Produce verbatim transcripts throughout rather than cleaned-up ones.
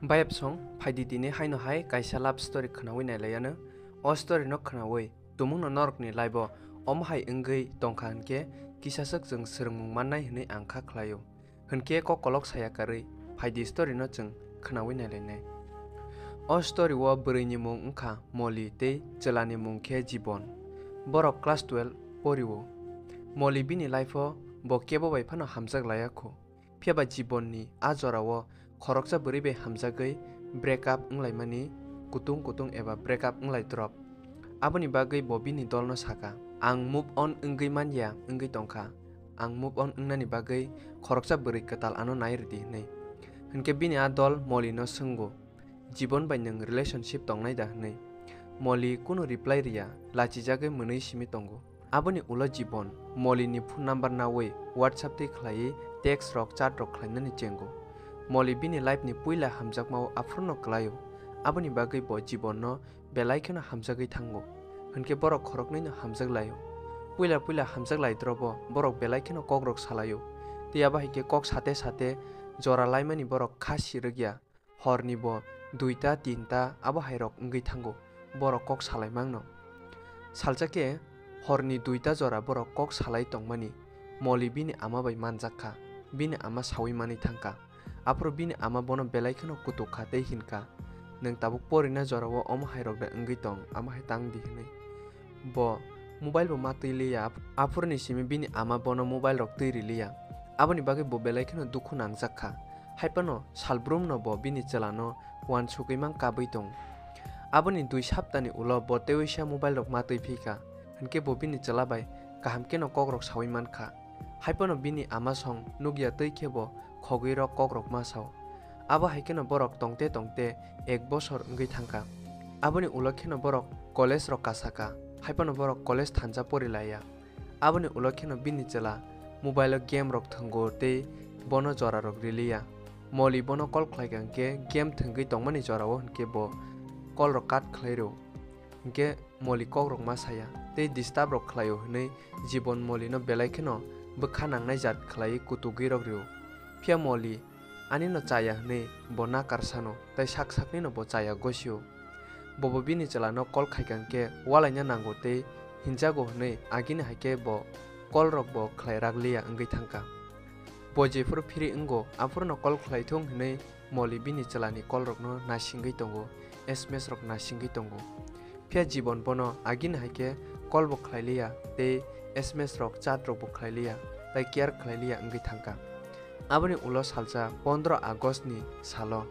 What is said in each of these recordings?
Bayapsong, phaidi tini haino hai kaisa love story khwnawi nailaiano. O story no khwnawi tumungno norokni life o omo hai wngwi tongkha hinkhe kisaswk chwng swrwngmung mannai hwnwi ang kha khlaio. Hinkhe kok kolok saya karwi phaidi story no chwng khwnawi nailainai. O story o bwrwini mung wngkha Moli tei chwlani mung khe Jibon. Borok class twelve porio. Moli bini life o bo kebo bai phano hamjak laya kho. Phiya ba Jibonni a jorao khoroksa bwrwi bai hamjagwi break up wnglaimani kutung kutung eba break up wnglaidrop. Aboni bagwi bo bini dolno saka, "Ang move on wngwi manya wngwi tongkha, ang move on wngnani bagwi khoroksa bwrwi kwtal ano nai rwdi," hwnwi. Hinkhe bini a dol Molino swngo, "Jibon bai nwng relationship tongnai da?" hwnwi. Moli kunu reply riya, lachijagwi mwnwi simi tongo. Aboni ulo Jibon Molini phone number nawi WhatsApp twi khlaiwi text rok, chat rok khlainani chengo. Moli bini life ni puila hamjakmao aphurno kwlaio. Aboni bagwi bo Jibonno belai kheno hamjagwi thango. Hinkhe borok khoroknwino hamjak laio. Puila puila hamjak laidrobo borok belai kheno kokrok salaio. Tei abo hai khe kok sate sate jora laimani borok kha sirwkya. Horni bo duita, tinta abo hai rok wngwi thango, borok kok salai mangno. Salsa khe horni duita jora borok kok salai tongmani Moli bini ama bai manjak kha, bini ama sawi manwi thang kha. Aphuru bini ama bono belai kheno kutuk kha tei hin kha, "Nwng tabuk porina jorao omo hai rok da wngwi tong, amo hai tang di," hwnwi. Bo mobile bo ma twi liya, aphuruni simi bini ama bono mobile rok twi riliya. Aboni bagwi bo belai kheno dukhu nangjak kha. Haiphano salbrumno bo bini chwlano uansugwi mang kabwi tong. Aboni dui saptani ulo bo teisa mobile rok ma twi phi kha, hinkhe bo bini chwla bai kaham kheno kok rok sawi man kha. Haiphano bini ama song nukya twi khe bo khogwi rok kok rok ma sao. Abo hai kheno borok tongte tongte ek bosor wngwi thang kha. Aboni ulo kheno borok college rok kasa kha, haiphano borok college thansa pori laiya. Aboni ulo kheno bini chwla mobile o game rok thwngo tei bono jora rok riliya. Moli bono call khlai kha hinkhe game thwngwi tongmani jorao hinkhe bo call rok cut khlai rw. Hinkhe Moli kok rok ma saya tei disturb rok khlaio hwnwi Jibon Molino belai kheno bwkha nangnai jat khlaiwi kutugwi rok rw. Phiya Moli ani no chaya hwnwi bo nakar sano tei sak sakni no bo chaya gosio. Bobo bini chwla no call khai kha hinkhe walaina nango tei hinjago hwnwi agini hai khe bo call rok bo khlai rak liya wngwi thang kha. Bo jephuru phiri wngo aphuru no call khlai thung hwnwi Moli bini chwla ni call rok no nasingwi tongo, S M S rok nasingwi tongo. Phiya Jibon bono agini hai khe call bo khlai liya tei S M S rok, chat rok bo khlai liya, tai care khlai liya wngwi thang kha. Aboni ulo salsa pondro August ni salo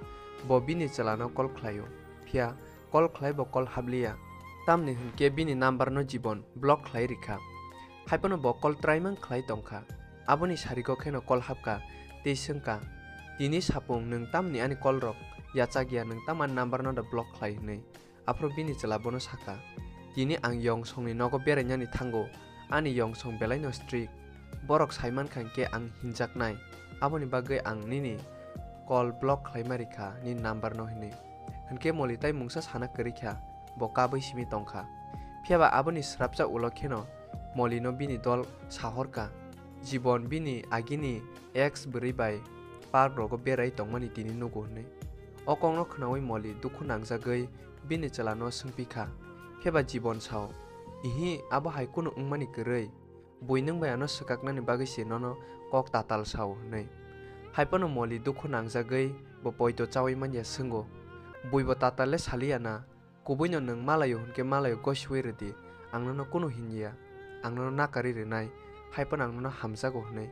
bo bini chwla no call khlaio. Phiya call khlai bo call hap liya. Tamni hwn khe bini number no Jibon block khlai rikha. Haiphano bo call try mang khlai tong kha. Aboni sarigo kheno call hap kha tei swng kha, "Tini sapung nwng tamni ani call rok yachak ya, nwng tam ani number no da block khlai?" hwnwi. Aphuru bini chwla bono sakha, "Tini ang Yongsongni nogo berainani thango, ani Yongsong belaino strict. Borok sai mankha hinkhe ang hinjaknai, aboni bagwi ang nini call block khlaima rikha, nini number no," hwnwi. Hinkhe Moli tai mungsa sana kwrwi kha, bo kabwi simi tong kha. Phiyaba aboni swrapsa ulo kheno Molino bini dol sahor kha. Jibon bini agini ex bwrwi bai park rogo berai tongmani tini nugo hwnwi. O kokno khwnawi Moli dukhu nangjagwi bini chwlano swngpi kha. Phiyaba Jibon sao, "Ihi, abo hai kunu wngmani kwrwi. Bui nwng bai ano swkaknani bagwi se nono kok tatal sao," hwnwi. Haiphano Moli dukhu nangjagwi bo poito chawi manya swngo, "Bui bo tatal le saliya na? Kubuino nwng malaio hwnkhe malaio gosiwi rwdi, ang nono kunu hinya, ang nono nakarwi rwnai, haiphano ang nono hamjago," hwnwi.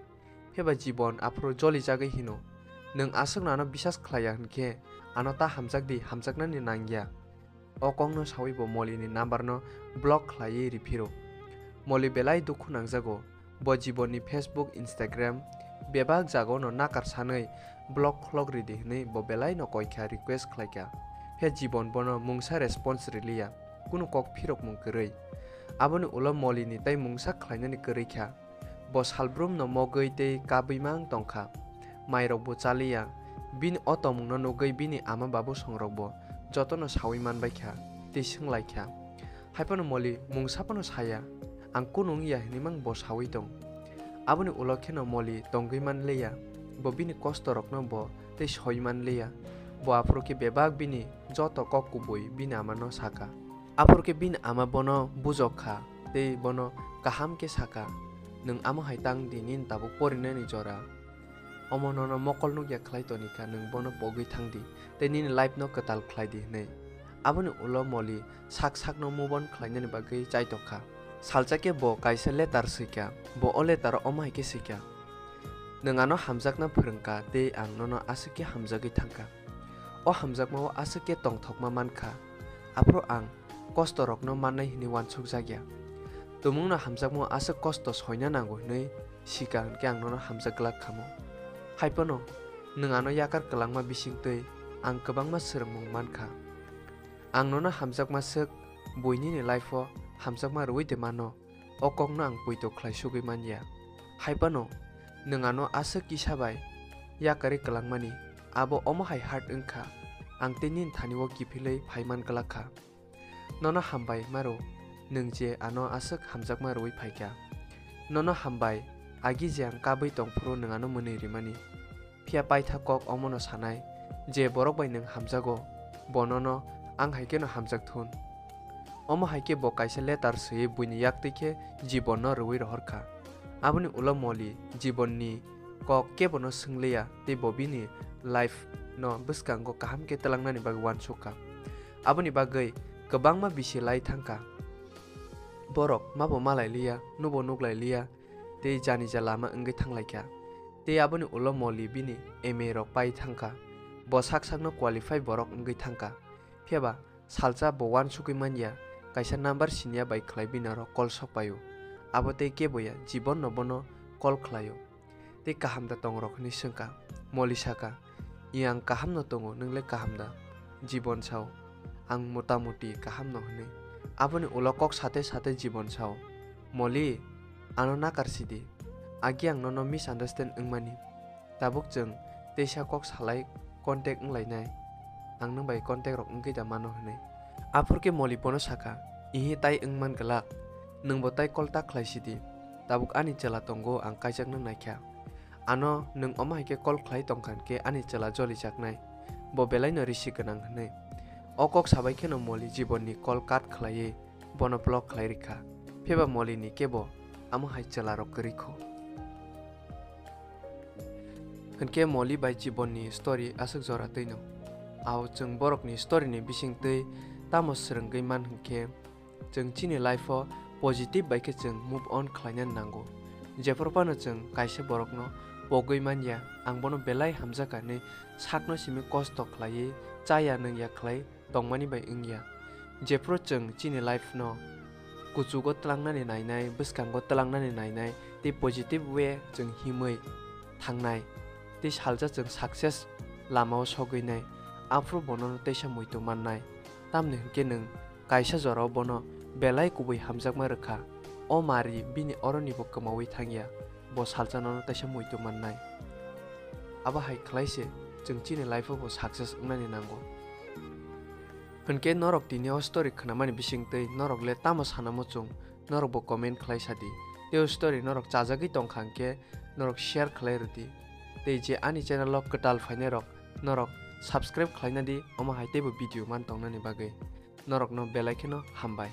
Phiyaba Jibon aphuru jolijagwi hino, "Nwng aswkno ano bisas khlaiya hwnkhe ano ta hamjakdi, hamjaknani nangya." O kokno sawi bo Molini number no block khlaiwi riphiro. Moli belai dukhu nangjago. Bo Jibonni Facebook, Instagram bebak jagao no nakar sanwi block khlok ridi hwnwi bo belai no koi kha, request khlai kha. Phiya Jibon bono mungsa response riliya, kunu kok phirokmung kwrwi. Aboni ulo Molini tai mungsa khlainani kwrwi kha. Bo salbrumno mogwi tei kabwi mang tong kha. Mairokbo chaliya. Bini o tongmungno nugwi bini ama babu songrokbo jotono sawi man bai kha tei swng lai kha. Haiphano Moli mungsa phano saya, "Ang kunu wng ya," hwnwi mang bo sawi tong. Aboni ulo kheno Moli tongwi man liya, bo bini kostorokno bo tei soi man liya. Bo aphuru khe bebak bini joto kok kubui bini amano saka. Aphuru khe bini ama bono bujok kha tei bono kaham khe saka, "Nwng amo hai tang di, nini tabuk porinani jora. Omo nono mokol nukya khlai toni kha, nwng bono pogwi thang di tei nini life no kwtal khlai di," hwnwi. Aboni ulo Moli sak sakno move on khlainani bagwi chaitok kha. Salsa khe bo kaisa letter swikha. Bo o letter o omo hai khe swikha, "Nwng ano hamjakna phwrwngkha tei ang nono aswk khe hamjagwi thangkha. O hamjakmao aswk khe tongthokma mankha. Aphuru ang kostorokno mannai hwnwi uansukjakya. Tumungno hamjakmao aswk kosto soina nango hwnwi sikha hwnkhe ang nono hamjak glak khamo. Haiphano nwng ano yakar kwlangma bisingtwi ang kwbangma swrwngmung mankha. Ang nono hamjakma swk, buinini life-o hamjakma rwui de mano, o kokno ang poito khlai sugui manya. Haiphano nwng ano aswk kisa bai yakarwi kwlangmani, abo omo hai hard wngkha, ang tei nini thani-o kiphilwi phai man glak kha. Nono hambai maro, nwng je ano aswk hamjakma rwui phaikha. Nono hambai, agi je ang kabui tongphuru nwng ano mwnwi rimani." Phiya paitha kok omono sanai, je borok bai nwng hamjago, bo nono ang hai kheno hamjak thun. Omo hai khe bo kaisa letter swiwi buini yaktwi khe Jibonno rwui rohor kha. Aboni ulo Moli Jibonni kok kebono swngliya tei bo bini life no bwskango kaham khe twlangnani bagwi uansuk kha. Aboni bagwi kwbangma bisi lai thang kha. Borok mabo malai liya, nubo nuklai liya, tei jani ja lama wngwi thanglaikha. Tei aboni ulo Moli bini M A rok pai thangkha. Bo sak sakno qualify borok wngwi thangkha. Phiyaba salsa bo uansukwi manya, kaisa number siniya bai khlai bini oro call sok paio. Abo tei kebo ya, Jibon no bono call khlaio. Tei kaham da tong rok hwnwi swngkha. Moli saka, "I ang kaham no tongo, nwng le kaham da?" Jibon sao, "Ang mota moti kaham no," hwnwi. Aboni ulo kok sate sate Jibon sao, "Moli, ano nakar sidi. Agi ang nono misunderstand wngmani. Tabuk chwng teisa kok salai contact wnglainai. Ang nwng bai contact rok wngwi da mano," hwnwi. Aphuru khe Moli bono saka, "Ihi tai wngman glak. Nwng bo tai call ta khlai sidi. Tabuk ani chwla tongo, ang kaijakno naikha. Ano nwng omo hai khe call khlai tongkha hwnkhe ani chwla jolijaknai. Bo belaino risi gwnang," hwnwi. O kok sabai kheno Moli Jibonni call cut khlaiwi bono block khlai rikha. Phiba Molini kebo amo hai chwlarok kwrwi kho. Hwnkhe Moli bai Jibonni story aswk jora twino. Ao chwng borokni story ni bisingtwi tamo swrwngwi man hwnkhe, chwng chini life o positive bai khe chwng move on khlaina nango. Jephru phano chwng kaisa borokno pogwi manya, "Ang bono belai hamjakha," hinwi sakno simi kosto khlaiwi chaya nwngya khlai tongmani bai wngya. Jephru chwng chini life no kuchugo twlangnani nainai, bwskango twlangnani nainai tei positive way chwng himwi thangnai tei salsa chwng success lamao sogwinai, aphuru bono teisa muitu mannai. Tamni hwnkhe nwng kaisa jorao bono belai kubui hamjakma rwkha. O mari bini oronibo kwmaui thangya, bo salsa nono teisa muitu mannai. Abo hai khlai se chwng chini life o bo success wngnani nango. Hwnkhe norok tini o story khnamani bisingtwi norok le tamo sana muchung, norok bo comment khlai sadi. Tei o story norok chajagwi tongkha hwnkhe norok share khlai rwdi. Tei je ani channel o kwtal phainai rok, norok subscribe khlaina di, omo hai teibo video man tongnani bagwi. Norokno belai kheno hambai.